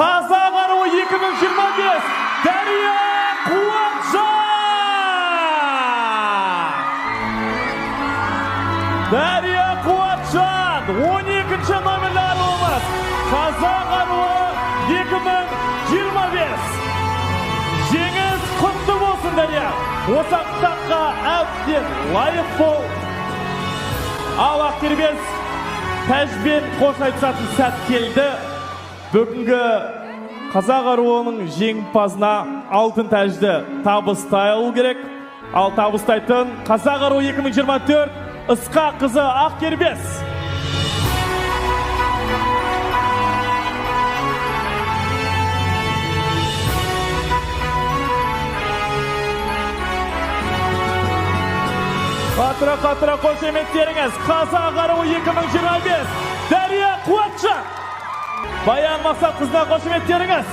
Қазақ аруы 2025, Дария Қуатжан! Дария Қуатжан, 12 номерлі аруымыз, Қазақ аруы 2025. Жеңіс құтты болсын, Дария! Осы атаққа әбден лайық бол. Ал Ақкербез, тәжбен қош айтысатын сәт келді. Бүгінгі Қазақ аруының жеңімпазына алтын тәжді табыстай алу керек. Ал табыстайтын Қазақ аруы 2024, Ысқақ қызы Ақкербез. Қатыра қатыра қошеметтеріңіз, Қазақ аруы 2025, Дария Қуатжан! Баян Мақсат қызына қошеметтеріңіз.